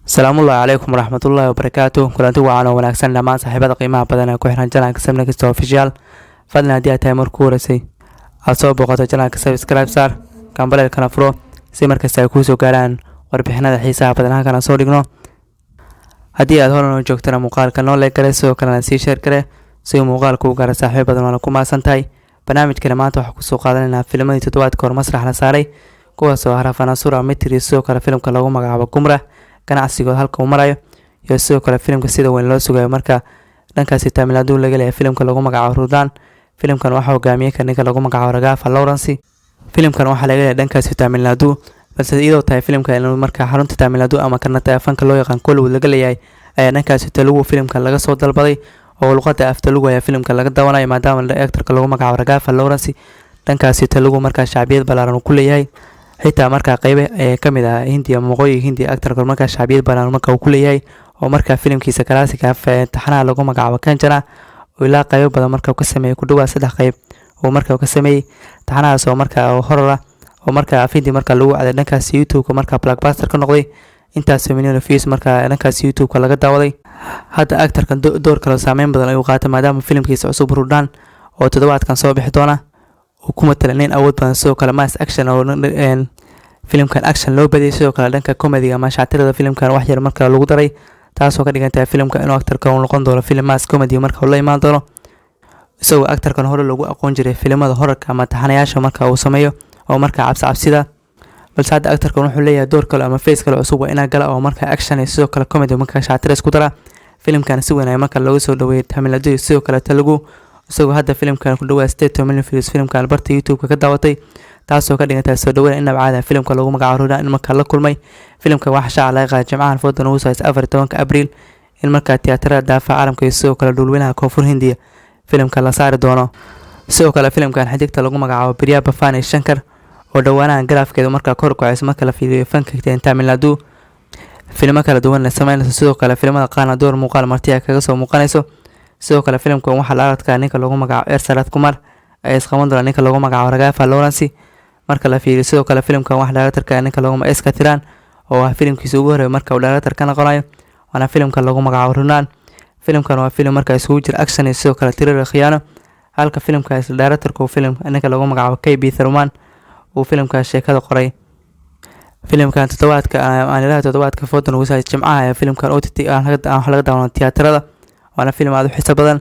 Asalaamullahi calaykum waraxmatullaahi wabarakaatu. Kulanti wacan oo wanaagsan dhammaan saaxiibada qiimaha badan ee ku xiran channelka Samnakista Official. Fadlan, haddii aad tahay markuu horeysay aad soo booqato channelka, subscribe saar, gambaleelkana furo si markasta ay kuu soo gaaraan warbixinada xiisaha badan halkan aan soo dhigno. Haddii aad horan u joogtana, muuqaalka noo like gare, sidoo kalena sii share gare si uu muuqaalka u gaaro saaxiibo badan, waana ku mahadsan tahay. Barnaamijkana maanta waxaa kusoo qaadanaynaa filmadii toddobaadka hor masrax la saaray, kuwaas oo ah Ravanasura, Mythri, sidoo kale filimka lagu magacaabo Gumrah, ganacsigood halka uu marayo, iyo sidoo kale filimka sida weyn loo sugayo marka dhankaasi Tamil Nadu laga leeyahay, filimka lagu magacaabo Rudran. Filimkan waxaa hogaamiyey ka ninka lagu magacaabo Raghava Lawrence. Filimkan waxaa laga leeyahay dhankaasi Tamil Nadu, balse iyadoo tahay filimka inuu markaa xarunta Tamil Nadu ama Karnataka fanka loo yaqaan Kollywood laga leeyahay, ayaa dhankaasi Telugu filimkan laga soo dalbaday, oo luqadda af Telugu ayaa filimka laga daawanayo, maadaama actorka lagu magacaabo Raghava Lawrence dhankaasi Telugu markaa shacbiyad ballaaran uu ku leeyahay. Xitaa markaa qeybe ee ka mid ah Hindiya ama waqooyiga Hindiya actorka markaa shacbiyad ballaaran marka uu ku leeyahay, oo markaa filimkiisa classic-ga taxanaha lagu magacaabo Kanchana oo ilaa qaybo badan marka ka sameeyey, ku dhawaad saddex qayb uu markaa ka sameeyey taxanahaas, oo markaa oo horror ah, oo markaa af Hindi markaa lagu caday dhankaas YouTube-ka markaa blockbuster ka noqday, intaasoo million of views markaa dhankaas YouTube-ka laga daawaday. Hadda actorkan door kale saameyn badan ayuu qaatay, maadaama filimkiisa cusub Rudran oo toddobaadkan soo bixi doona uu ku matalay nin awood badan, sidoo kale mass action oo filimkan action loo badiyay, sidoo kale dhanka comedy ama shactirada filimkan wax yar marka lagu daray, taasoo ka dhigan tahay filimka inuu actorka uu noqon doono film mass comedy marka uu la imaan doono, isagoo actorkan hore loogu aqoon jiray filimada horrorka ama taxanayaasha marka uu sameeyo oo markaa cabsi cabsida. Balse hadda actorkan wuxuu leeyahay door kale ama face kale cusub waa inaa gala, oo marka action iyo sidoo kale comedy marka shactira isku dara. Filimkan si weyn ayaa marka looga soo dhaweeyay Tamil Nadu iyo sidoo kale Telugu, isagoo hadda filimkan ku dhawaad 80 million views filimkan barta YouTube-ka ka daawatay, taasoo ka dhigantahay soo dhaweyn inaba caada filimka lagu magacaabo Rudran in markaa la kulmay. Filimka waxaa shaaca laga qaaday Jimcahan fooda nagu soo haysa, 14-ka Abriil, in markaa tiyaatarada daafaca caalamka iyo sidoo kale dhulweynaha Koonfur Hindiya filimka la saari doono. Sidoo kale filimkan xidigta lagu magacaabo Priya Bhavani Shankar, oo dhowaanahan garaafkeedu markaa kor u kacayso marka la fiiriyo fanka Tamil Nadu, filmo kala duwan la sameynayso, sidoo kale filimada qaarna door muuqaal martiya kaga soo muuqanayso. Sidoo kale filimkan waxaa la aradkaa ninka lagu magacaabo R Sarath Kumar ay isqaban doona ninka lagu magacaabo Raghava Lawrence marka la fiiriyo. Sidoo kale filimkan waxaa directorka ninka lagu magacaabo S Kathiran, oo ah filimkiisa ugu horreeya marka uu director ka noqonayo, waana filimka lagu magacaabo Rudran. Filimkan waa filim marka isugu jira action iyo sidoo kale thriller khiyaano, halka filimkaas directorka uu filim ninka lagu magacaabo KB Tharuman uu filimkaas sheekada qoray. Filimkan toddobaadka aan ilaha toddobaadka fooda nagu saay Jimcaha ee filimkan OTT aan wax laga daawano tiyaatarada, waana filim aad u xiiso badan,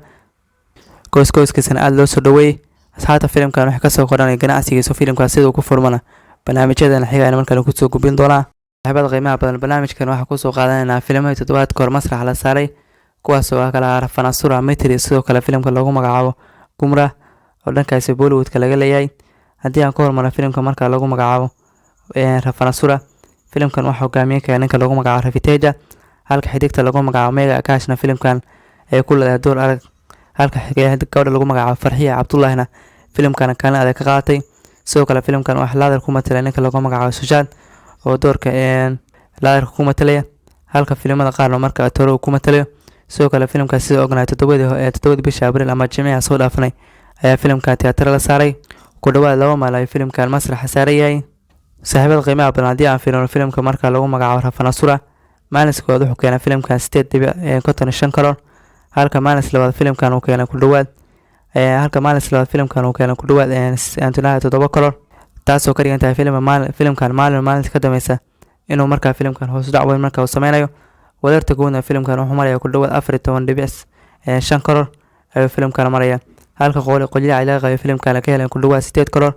gooskoyskiisana aada loo soo dhaweeyey. Asxaabta, filimkan wax kasoo kordhanaya ganacsigiisa filimkaas siduu ku furmana barnaamijyadana xigayna markale kusoo gubin doonaa. Saaxiibada qiimaha badan, barnaamijkan waxaa kusoo qaadanaynaa filimada toddobaadka hor masrax la saaray, kuwaas oo ah kala Ravanasura, Mythri, sidoo kale filimka lagu magacaabo Gumrah oo dhankaasi Bollywoodka laga leeyahay. Haddii aan ku hormaro filimka marka lagu magacaabo Ravanasura, filimkan waxaa hogaamiye kaya ninka lagu magacaabo Ravi Teja, halka xidigta lagu magacaabo Megha Akashna filimkan ay ku leedahay door adag, halka gabadha lagu magacaabo Farxiya Cabdullahina filimkan kaalin adag ka qaadatay. Sidoo kale filimkan waxaa laadar ku matalay ninka lagu magacaabo Sushant oo doorka laadarka ku matalaya, halka filimada qaarna marka toro ku matalayo. Sidoo kale filimkaas sida ognahay 7-dii bisha Abriil ama Jimciha soo dhaafanay ayaa filimkan tiyaatara la saaray. Ku dhawaad 2 maal ayuu filimkan masraxa saaran yahay. Saaxiibada qiimaha badan, haddii aan fiirino filimka marka lagu magacaabo Ravanasura, maalinka koowaad wuxuu keenay filimkan 8.55 crore, halka maalinka labaad filimkan uu keenay ku dhawaad halka maalinka labaad filimkan uu keenay ku dhawaad 7 crore, taasoo ka dhigan tahay filimkan maalin maalinta ka dambeysa inuu markaa filimkan hoos u dhac weyn marka uu sameynayo. Wadarta guudna filimkan wuxuu maraya ku dhawaad 14.5 crore ayuu filimkan maraya, halka qoli qolyaha laga qabay filimkan ka heleen ku dhawaad 8 crore,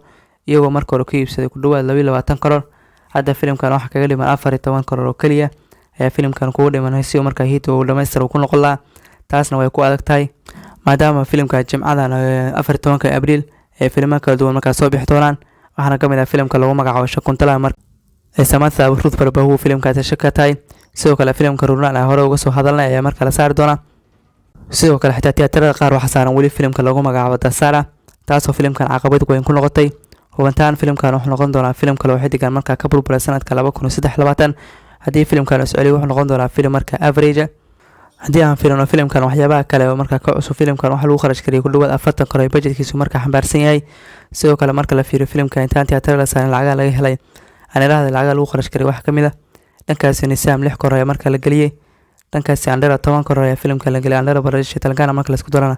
iyagoo marka hore ku iibsaday ku dhawaad 22 crore. Hadda filimkan waxaa kaga dhiman 14 crore oo keliya ayaa filimkan kugu dhiman si uu markaa hit uu dhamaystir uu ku noqon lahaa. Taasna way ku adag tahay, maadaama filimka Jimcadan 14-ka Abriil ee filimo kala duwan markaa soo bixi doonaan. Waxaana ka mid ah filimka lagu magacaabo Shakuntala mar ee Samantha Ruth Prabhu filimkaasi shaka tahay. Sidoo kale filimka Rudran aan hore uga soo hadalnay ayaa markaa la saari doona. Sidoo kale xitaa tiyaatarada qaar waxaa saaran weli filimka lagu magacaabo Dasara, taasoo filimkan caqabad weyn ku noqotay. Hubantaan filimkan wuxuu noqon doonaa filim kale oo xidigan markaa ka burburay sanadka 2023. Haddii filimkan isceliyo, wuxuu noqon doonaa filim markaa average. Haddii aan fiirino filimkan waxyaabaha kale oo markaa ka cusub, filimkan waxaa lagu kharash kariyay ku dhawaad 40 crore, budgetkiisu markaa xambaarsan yahay. Sidoo kale marka la fiiriyo filimka intaan tiyaatarada la saarin, lacagaha laga helay, aan idhaahda lacagaha lagu kharash kariyay, waxaa ka mid ah Dhankaasi Nisaam 6 crore ayaa markaa la geliyey. Dhankaasi Andhra 10 crore ayaa filimka la geliyay. Andhra Pradesh, Telangana marka la isku darana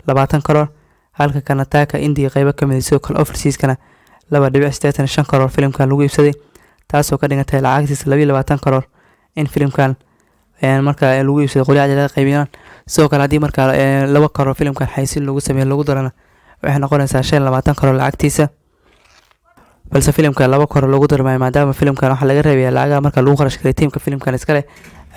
20 crore, halka Karnataka, India qaybo ka mid ah, sidoo kale overseas-kana 2.85 crore filimkan lagu iibsaday, taasoo ka dhigan tahay lacagtiisa 22 crore in filimkan marka lagu iibsaday qolyaha cajaladaha qaybiyaan. Sidoo kale haddii markaa 2 crore filimkan xayeysiin lagu sameeyo lagu darana, waxay noqonaysaa 25 crore lacagtiisa. Balse filimka 2 crore lagu darmaayo, maadaama filimkan waxaa laga reebaya lacagaha marka lagu kharash garay tiimka filimkan iskale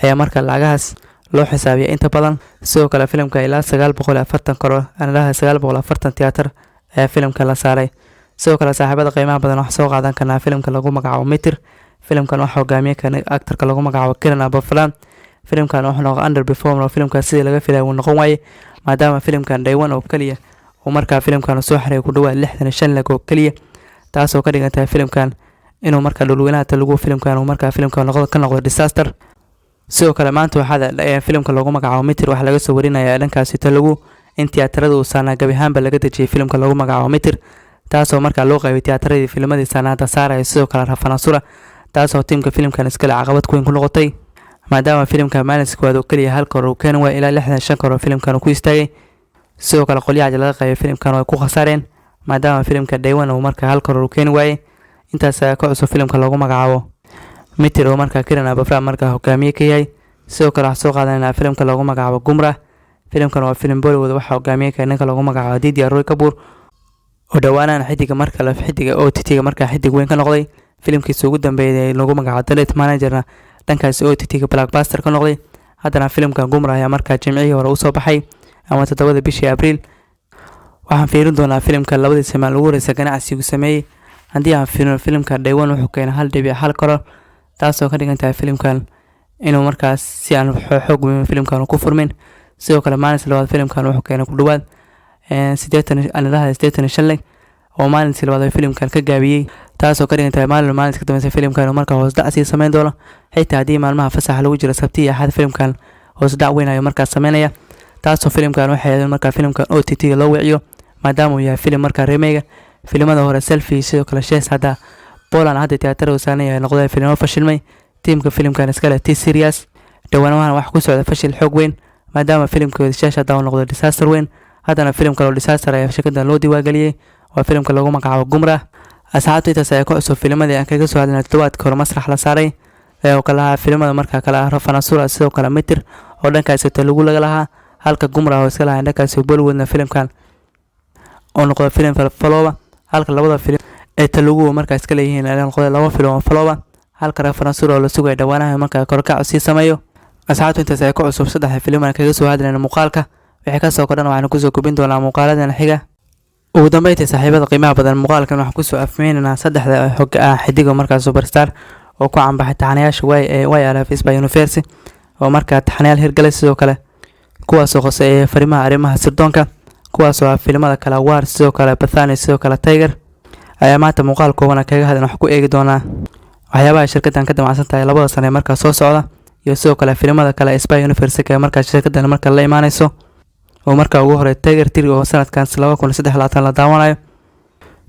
ayaa marka lacagahaas loo xisaabiya inta badan. Sidoo kale filimka ilaa 940 crore, anadaha 940 tiyaatar ayaa filimka la saaray. Sidoo kale, saaxiibada qiimaha badan, waxaa soo qaadan karnaa filimka lagu magacaabo Mitir. Filimkan waxaa hogaamiye kan actorka lagu magacaabo Kiran Abbavaram. Filimkan wuxuu noqday under performer oo filimkan sidii laga filay uu noqon waayey, maadaama filimkan day one oo keliya uu markaa filimkan soo xiray ku dhawaad 65 lakh oo keliya, taasoo ka dhigan tahay filimkan inuu markaa dhulweynaha Telugu filimkan uu markaa filimkan noqdo ka noqdo disaster. Sidoo kale maanta waxaa filimka lagu magacaabo Mitir waxaa laga soo warinayaa dhankaasi Telugu in tiyaatarada uu saarnaa gabi ahaanba laga dejiyay filimka lagu magacaabo Mitir, taasoo markaa loo qaybay tiyaataradii filmadii saarnaanta saaraya, sidoo kale Ravanasura, taasoo tiimka filimkan iskale caqabad weyn ku noqotay, maadaama filimka maalinka koowaad oo keliya 1 crore uu keeni waayay, ilaa 65 crore filimkan uu ku istaagay. Sidoo kale qolyaha cajaladaha qaybay filimkan way ku khasaareen, maadaama filimka day one uu markaa 1 crore uu keeni waayey. Intaas ayaa ka cusub filimka lagu magacaabo Mitir oo markaa Kiran Abbavaram markaa hogaamiye ka yahay. Sidoo kale waxaa soo qaadanayna filimka lagu magacaabo Gumrah. Filimkan waa filim Bollywood, waxaa hogaamiye ka ninka lagu magacaabo Aditya Roy Kapur oo dhowaanahan xidiga marka la xidiga OTT-ga markaa xidig weyn ka noqday. Filimkiisa ugu dambeeyay ee lagu magacaabo The Managerna dhankaasi OTT-ga blockbuster ka noqday. Haddana filimka Gumrah ayaa markaa jimcihii hore usoo baxay ama 7da bishii Abriil. Waxaan fiirin doonaa filimka labadii samaan ugu horeysa ganacsigu sameeyey. Haddii aan fiirino filimka day one, wuxuu keenay 1.1 crore, taasoo ka dhigan tahay filimkan inuu markaas si aan xoog weyn filimkan ku furmin. Sidoo kale maalinta labaad filimkan wuxuu keenay ku dhawaad 80, anadaha 85 lakh oo maalintii labaad filimkan ka gaabiyey, taasoo ka dhigan tahay maalin maalinta ka dambeysa filimkan uu markaa hoos dhac sii sameyn doono. Xitaa haddii maalmaha fasaxa lagu jiro, Sabti iyo Axad, filimkan hoos dhac weyn ayuu markaas sameynaya, taasoo filimkan waxay ahayd markaa filimkan OTT loo wiciyo, maadaama uu yahay filim markaa remake filimada hore Selfiee, sidoo kale Shesh. Hadda Poland hadda tiyaatarada saaran yahay noqday filimo fashilmay. Tiimka filimkan iskale T Series dhawaanahan wax ku socda fashil xoog weyn, maadaama filimkooda Shesh hadda uu noqday disaster weyn. Haddana filim kale oo disaster ayaa shirkaddan loo diiwaangeliyey, waa filimka lagu magacaabo Gumrah. Asxaabta, intaas ayaa ku cusub filmadii aan kaga soo hadlnay toddobaadka hore masrax la saaray ee oo kale ahaa filimada markaa kale ah Ravanasura, sidoo kale Mitir oo dhankaasi Telugu laga lahaa, halka Gumrah oo iska lahaa dhankaasi Bollywoodna filimkan oo noqda filim flop, halka labada filim ee Telugu markaa iska leeyihiin ay noqday laba filim oo flop, halka Ravanasura oo la sugaya dhawaanaha markaa korkac sii sameeyo. Asxaabta, intaas ayaa ku cusub saddexda filim aan kaga soo hadlayna muuqaalka. Wixii ka soo kordhan waxaanu kusoo gubin doonaa muuqaaladan xiga. Ugu dambeyntii, saaxiibada qiimaha badan, muuqaalkan waxaan kusoo afmeynaynaa saddexda xog ah xidiga markaa superstar oo ku canbaxay taxanayaasha y ee YRF Spy Universe oo markaa taxanayaal hirgalay, sidoo kale kuwaasoo qoseeya fariimaha arrimaha sirdoonka, kuwaasoo ah filimada kale War, sidoo kale Pathaan, sidoo kale Tiger, ayaa maanta muuqaal kooban kaga hadlan. Wax ku eegi doonaa waxyaabaha shirkaddan ka damacsan tahay 2da sano ee markaa soo socda iyo sidoo kale filimada kale Spy Universe ee markaa shirkaddan marka la imaaneyso, oo markaa ugu horey Tiger 3 oo sanadkan 2023 la daawanayo.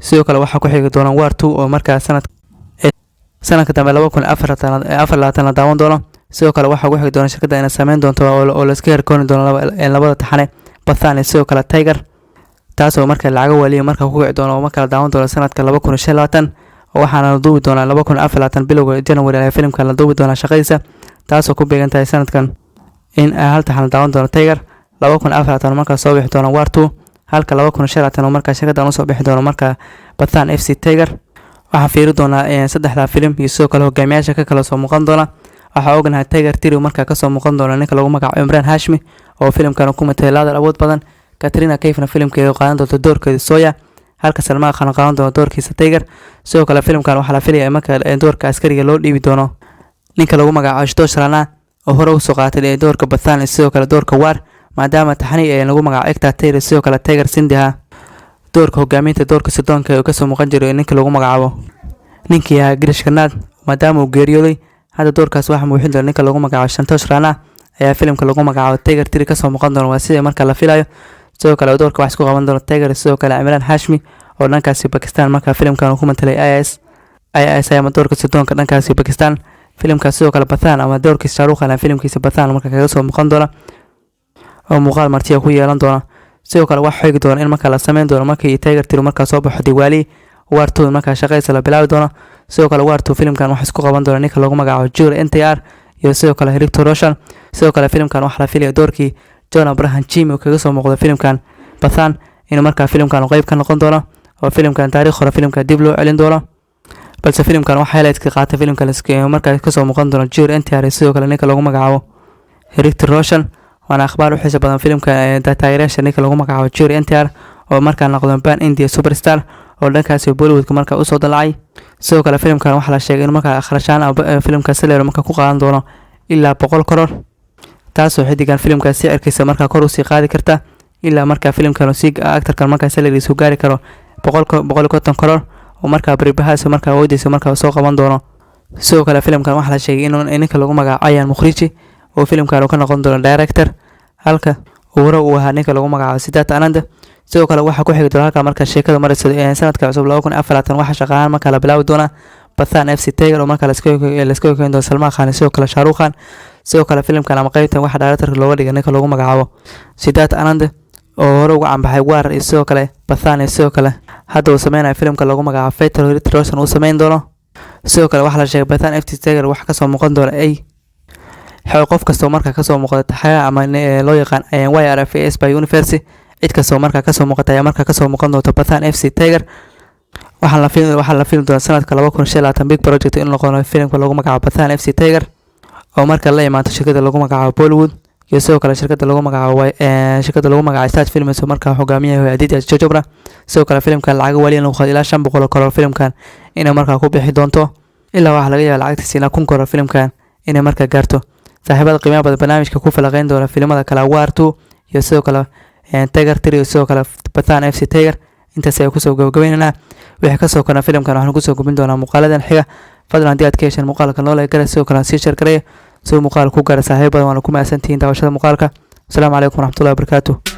Sidoo kale waxaa ku xigi doona War 2 oo markaa sanadka dambe 2024 la daawan doono. Sidoo kale waxaa ugu xigi doona shirkadda inay sameyn doonto oo la iska herkooni doono labada taxane Pathaan iyo sidoo kale Tiger, taasoo marka lacago waliya marka ku kici doono oo marka la daawan doono sanadka 2025, waxaana la duubi doonaa 2024 bilowga January ayaa filimkan la duubi doonaa shaqadiisa, taasoo ku beegan tahay sanadkan in hal taxan la daawan doono Tiger, 2024 markaa soo bixi doono War 2, halka 2025 markaa shirkaddan usoo bixi doono markaa Pathaan FC Tiger. Waxaan fiiri doonaa saddexda filim iyo sidoo kale hogaamiyaasha ka kala soo muuqan doona. Waxaa ognahay Tiger 3 markaa kasoo muuqan doona ninka lagu magacaabo Emraan Hashmi oo filimkan ku matalay laadar awood badan, Katrina Kaifna filimkeeda qaadan doonto doorkeeda Soya, halka Salmaan Khan qaadan doono doorkiisa Tiger. Sidoo kale filimkan waxaa la filaya marka doorka askariga loo dhiibi doono ninka lagu magacaabo Ashutosh Rana oo hore usoo qaatay doorka Pathaan iyo sidoo kale doorka War, maadaama taxani ee lagu magacaabo Ek Tha Tiger, sidoo kale Tiger Zinda Hai doorka hogaaminta doorka sirdoonka ee kasoo muuqan jiray ninka lagu magacaabo ninkii ahaa Girish Karnad, maadaama uu geeriyooday. Hadda doorkaas waxaa muujin doona ninka lagu magacaabo Shantosh Rana ayaa filimka lagu magacaabo Tiger 3 kasoo muuqan doona, waa sida marka la filayo. Sidoo kale doorka wax isku qaban doona Tiger sidoo kale Imran Hashmi oo dhankaasi Pakistan markaa filimkan uu ku matalay IS IS ayaa doorka sirdoonka dhankaasi Pakistan. Filimkaas sidoo kale Pathaan ama doorkiisa Shahrukh Khan filimkiisa Pathaan marka kaga soo muuqan doona oo muuqaal martiya ku yeelan doona. Sidoo kale wax xigi doona in marka la sameyn doono markii Tiger 3 markaa soo baxo Diwali, War 2 markaa shaqaysa la bilaabi doono. Sidoo kale War 2 filimkan wax isku qaban doona ninka lagu magacaabo Junior NTR iyo sidoo kale Hrithik Roshan. Sidoo kale filimkan waxaa la filaya doorkii John Abraham Jimmy uu kaga soo muuqdo filimkan Pathaan inuu markaa filimkan qeyb ka noqon doono, oo filimkan taariikh hore filimka dib loo celin doono. Balse filimkan waxa highlight ka qaatay filimkan markaa kasoo muuqan doono Junior NTR, sidoo kale ninka lagu magacaabo Hrithik Roshan. Waana akhbaar u xiiso badan filimka taageerayaasha ninka lagu magacaabo Junior NTR oo markaa noqdo pan India superstar oo dhankaasi Bollywoodka markaa usoo dalacay. Sidoo kale filimkan waxaa la sheegay in markaa kharashaan filimka Salary markaa ku qaadan doono ilaa 100 crore, taasoo xidigan filimkaas sicirkiisa markaa kor usii qaadi karta ilaa markaa filimkan sii actorkan markaa salarygiisu gaari karo 150 crore oo markaa baribahaas markaa awoodiisa markaa soo qaban doono. Sidoo kale filimkan waxaa la sheegay inuu ninka lagu magacaabo Ayan Mukhriji oo filimkan uu ka noqon doono director, halka uu hore uu ahaa ninka lagu magacaabo Siddharth Anand. Sidoo kale waxaa ku xigi doona halka marka sheekada marayso sanadka cusub 2024 waxaa shaqahaan markaa la bilaabi doonaa Pathaan FC Tiger oo markaa la iska keeni doono Salmaan Khan, sidoo kale Shahrukh Khan. Sidoo kale filimkan ama qeybtan waxaa directorka looga dhigay ninka lagu magacaabo Siddharth Anand oo hore uga canbaxay War iyo sidoo kale Pathaan, iyo sidoo kale hadda uu sameynayo filimka lagu magacaabo Fighter, Hrithik Roshan uu sameyn doono. Sidoo kale waxaa la sheegay Pathaan FC Tiger waxa kasoo muuqan doona ay qof kastoo markaa kasoo muuqda taxaha ama loo yaqaan YRFS by Universe. Cid kastoo markaa kasoo muuqata ayaa markaa kasoo muuqan doonta Pathaan FC Tiger. Waxaa la fili doonaa sanadka 2025 big project inuu noqono filimka lagu magacaabo Pathaan FC Tiger oo marka la imaanto shirkadda lagu magacaabo Bollywood iyo sidoo kale shirkadda lagu magacaabo Star Films oo markaa hogaamiyaha Aditya Chopra. Sidoo kale filimkan lacaga wali in lagu qaado ilaa 500 crore filimkan inay markaa ku bixi doonto, ilaa waxaa laga yaabaa lacagtiisa ilaa 1000 crore filimkan inay markaa gaarto. Saaxiibada qiimaha badan, barnaamijka ku falaqeyn doona filimada kale War 2 iyo sidoo kale Tiger 3 iyo sidoo kale Pathaan FC Tiger intaas ayaa kusoo gabagabaynaynaa. Wixii kasoo korna filimkan waxaan kusoo gubin doonaa muuqaaladan xiga. Fadlan haddii aad ka hesheen muuqaalka noo like gara, sidoo kale sii share gareeya si muuqaal ku gaara saaxiib badan. Waana ku mahadsantihiin daawashada muuqaalka. Asalaamu calaykum waraxmatullahi wabarakaatu.